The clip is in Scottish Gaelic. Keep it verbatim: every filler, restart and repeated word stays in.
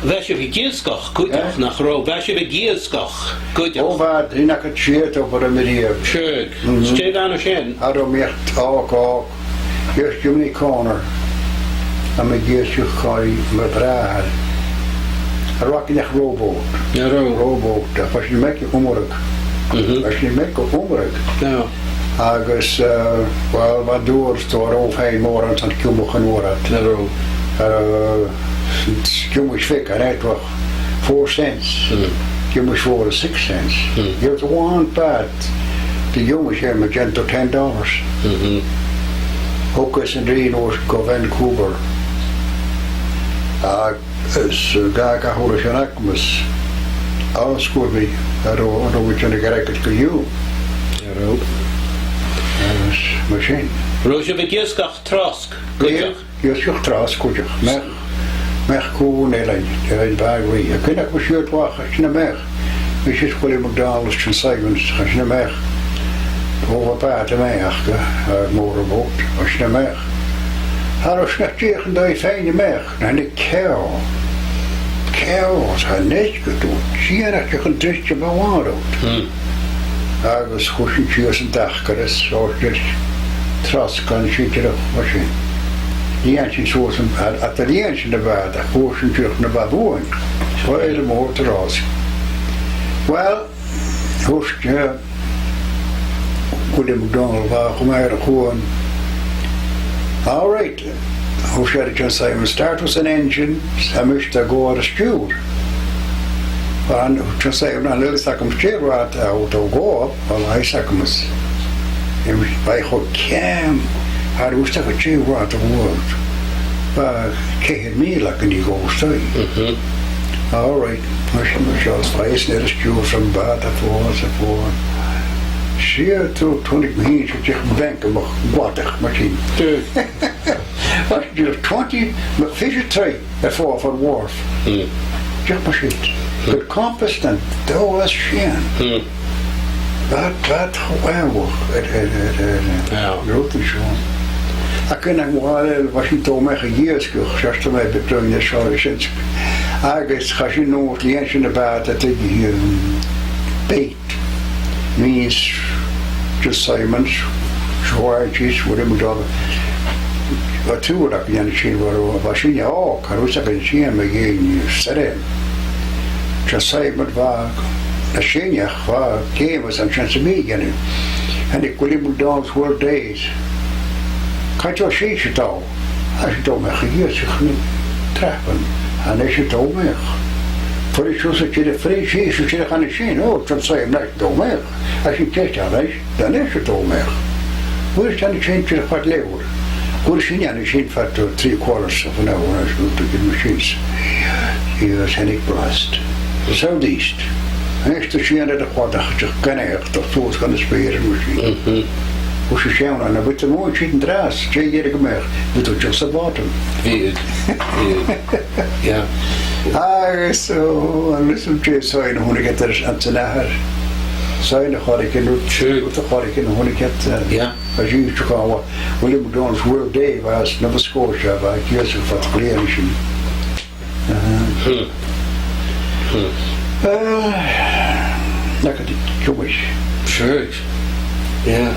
Bha sibh ag iasgach cuideachd, eh? Nach robh? Bha sibh ag iasgach cuideachd. Ò, bha, dh'fheumadh tu siud obair a-riamh. Seadh. Mhm. 'S dè bh' ann an sin? Cha robh mi ach òg, òg. Dh'iasgaich mi còmhla ri mo ghinealach, mo bhràthair. Cha robh againn ach rowboat. An robh? Rowboat, ach bha sinn a' maighdeadh iomradh. Mhm. Bha sinn a' maighdeadh iomradh. Yeah. Agus, eh, well, bha an t-uair sin, cha robh fèin mòran san cumadh an uair ud. An robh? Eh, cumadh fichead, an e, four cents. Mm. Cumadh four or six cents. Mm. It was one baht. Dè chumadh sinn, mu dheidhinn ten dollars. Mhm. Thog sinn an rìgh an uair sin gu Vancouver. Agus, eh, dh'fhàg a h-uile sìon againn, a' sguir mi, a robh, a robh mi a' dèanamh airgead gu leòr. An robh? Agus mar sin. An robh sibh ag iasgach trosg cuideachd? Iasgach trosg cuideachd. Mac, mac cù an eilein, eilein Bhàgh Rìgh. Chunnaic mi siud, bha, chaidh sinn a-mach. Bha sinn is William MacDonald is John Simons, chaidh sinn a-mach. Bha bàta a-mach aca, eh, motorboat, chaidh sinn a-mach. Cha robh sinn ach dìreach an dòigh fhèin a-mach, no an ceò. Ceò, tha an-diugh gu dùil, dìreach an-diugh a bha ann. Hmm. Agus chuir sinn sìos an t-acras, so just trosg an sidearach mar sin. Lìon sinn suas an, a, a, lìon sinn na bàta, chuir sinn dìreach na bha bhuainn. Chuir e mòr trosg. Well, thuirt, eh, William MacDonald, bha e cho math air a' chuan. All right, thuirt e ri John Simon, start with an engine, 's tha mise a' dol a stiùireadh. An, thuirt John Simon, an uiread 's a tha agam, stiùir ràite, a, a, a, well, tha fhios agam is. Bha e cho ceum, an uiread 's a tha agad, stiùir ràite a-bhos. Bha ceithir mìle againn a dhol a-staigh. Mhm. All right, mar sin, mar seo, is bha esan air a stiùireadh am bàta fodha 's a fodha. Siud, thàinig mi fhìn, 's e dìreach beannachd mo chladach, mar sin. Dè? Bha sinn dìreach twenty, no fiche troigh air falbh bhon wharf. Hmm. Dìreach mar sin. Gun compass an dòchas sin. Hmm. Bha, bha, well, air, air, air, air, air, yeah, an rud seo. Ach an uair sin, bha sinn a' dol a-mach a dh'iasgach, seach, tha mi a' bruidhinn air seo, sin. Agus chaidh sinn a-nuas, lìon sinn na bàta, taigh, um, bait. Mi is John Simons, Schwartz, William MacDonald. Bha triùir againn an sin, bha, bha sinne òg, cha robh fhios againn sin mu dheidhinn seirbheis. John Simons, bha, na sinne, bha James an sin sa bhith againn. Thàinig William MacDonald, World Days. Càit a bheil sibhse a' dol? Tha sinn a' dol a-mach a dh'iasgach na trapan. Tha sibhse a' dol a-mach. Fuirich suas an tè, fuirich sìos an tè, chan eil sin. Ò, John Simons, tha sinn a' dol a-mach. Tha sinn ceart a-nis, tha sibhse a' dol a-mach. Fuirich an sin tè fad leabhar. Fuirich sinn an sin fad, uh, three quarters of an hour, as we put it, machines. Yes, thàinig blast. Southeast. Is tha sinn air a' chladach, gan èigheach, suas gun a' speur an uair sin. Mhm. Thuirt sinn, "Seann, an robh thu a' moladh sìos an-dràsta, dè dh'fheumadh tu a-mach?" Bha thu just sa bhottom. Bha, bha, yeah. Agus, ò, an listen to, soidhne a chunnaic iad air an, san athair. Soidhne a chunnaic iad, sure, rud a chunnaic iad, a chunnaic iad, eh, yeah, a dh'fheumadh tu a ghabhail. William MacDonald's World Day, bha e anns Nova Scotia, bha e ag iasgach fad bliadhna sin. Aha. Hmm. Hmm. Eh, na gad cumail. Sure. Yeah.